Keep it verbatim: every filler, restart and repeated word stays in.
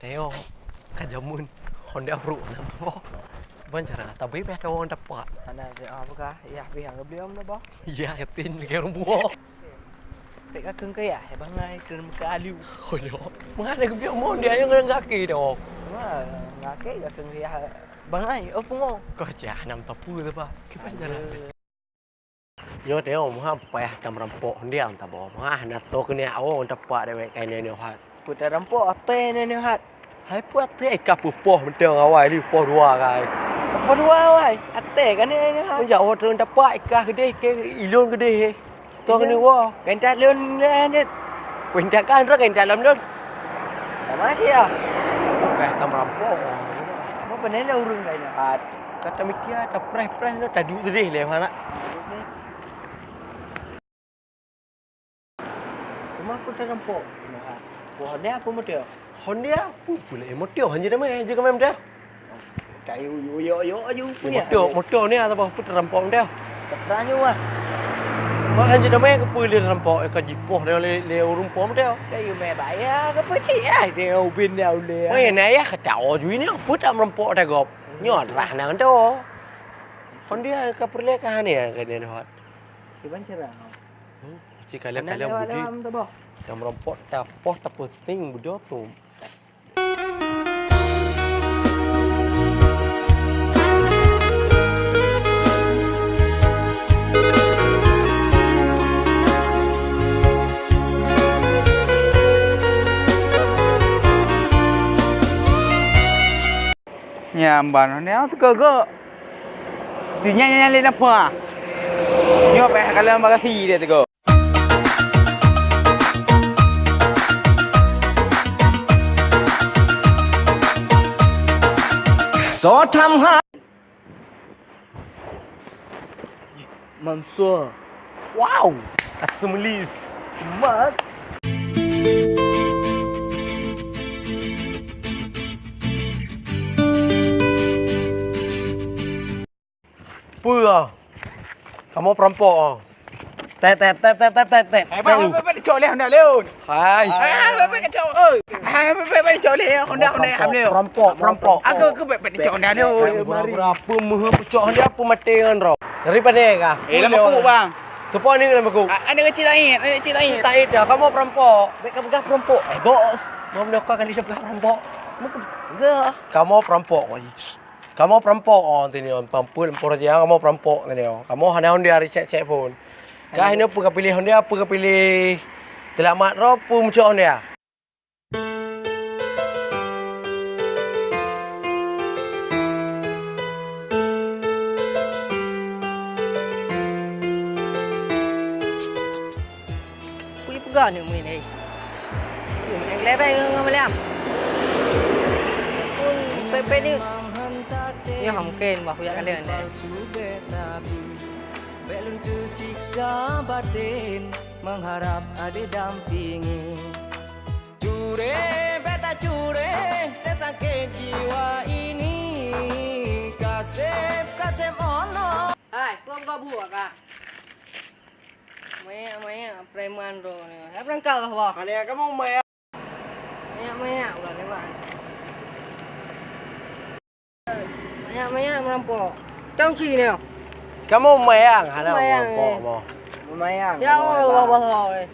Ayo, ka jameun Honda brôk na, boh. Ban cara tabri pih ada ureueng tapak. Hana ada apa kah? Yah pih nyang geubri om na, boh. Yah, yakin ke ureueng buah. Pek ka kheun keu yah, bangai keu muka alu. Oh, yo. Mana geubri om dia yang ngeurang kaki dah. Wah, ngake ka kheun keu yah. Bangai, oh, pungo. Kau cah nam tapu tu, bah. Kiban cara. Nyoe teuh, meuham payah tameurumpok honda taboh. Meuhah na toh keuneuk awong tapak dewek kai nyoe nyoe hat. Peue tameurumpok até nyoe nyoe hat. Hai peue até ka peupoh mantong awai lé poh dua kai. Poh dua awai, até ka nyoe nyoe hat. Meujak woe treun tapak ka keudeh ke ilôn keudeh he. Toh keuneuk woe. Kuintat lôn lé jeuet. Kuintat kan roh kuintat lom lôn. Sama sia. Payah tameurumpok. Mau peunah lé ureueng kai nyoe hat. Ka tamikia, tapreh-preh nyoe, taduek teuh lé, hana. Teuma peue tameurumpok? Nah, peue honda peue motor? Honda, peue, peue lé motor, hana damai, jeuet keu motor. Kayu, yo, yo, yo, yo, peue ya? Motor, motor ni atawa peue tameurumpok motor? Keterangan wah. Wah, hana damai keu peue lé tameurumpok, ka jipoh lé, lé, lé ureueng poh motor. Kayu meh bayar keu peue cit, ah, dia ubin dia uleh. Weh, na yah kata, oh, ju ini peue tameurumpok dah gop. Nyoe rah na tu. Honda ka peureulèe ka hana ka dia dapat. Kiban cara. Hmm, si kalian-kalian budi. Tameurumpok tapoh tapeuting beudôh tu. Nyan ban, nyan teuka gok. Di nyan, nyan, nyan lé lapah. Nyoe payah kalon bagasi dia teuka. Soe tham ha? Mansur. Wow, asam lis. Emas. Peue ah? Kamoe peurampok ah. Tet, tet, tet. Hai, bang, bang, bang, dicok lé honda lôn. Hai. Hai, bang, bang, dicok, oi. Hai, bang, bang, bang, dicok lé honda, honda ham lé. Peurampok, peurampok. Aku, aku, bang, bang, dicok honda lôn. Gura-gura apa meuh peucok honda apa maté ngon droe. Dari mana kah? Eh, lam bakuk, bang. Teupok ni lam bakuk. Ah, ada kecil lain, ada kecil lain. Kecil lain dah. Kamoe peurampok. Bèk ka peugah peurampok. Eh, bos. Mau meunoe kali peugah peurampok. Meuke-, peugah. Kamoe peurampok, wah. Kamoe peurampok, oh, teuh nyoe, pampul, pampul raja, kamoe peurampok teuh nyoe. Kamoe hana honda, cek-cek phon. Kah nyoe peue ka piléh honda, peue ka piléh teulamat droe, peue meucok honda. Kui peugah ni main, eh. Kui main kelebek ngon, ngon Maliam. Pun pepet ni. Nyoe mungkin bah kuyak kalian deh. Bèk lôn teusiksa batin, mengharap adoe dampingi. Cureh, bèk tacureh, sesakit jiwa ini. Kaseb, kaseb ono. Hai, kok buka buah kah? Mayak-mayak preman droe nyoe. Hai, peurangkap bah, bah. Mana kamu mayak? Mayak-mayak bukan preman. Mayak-mayak merampok. Tong ci nyoe. Kamu mayang hana merampok mo. Mayang. Ya Allah, Allah, Allah.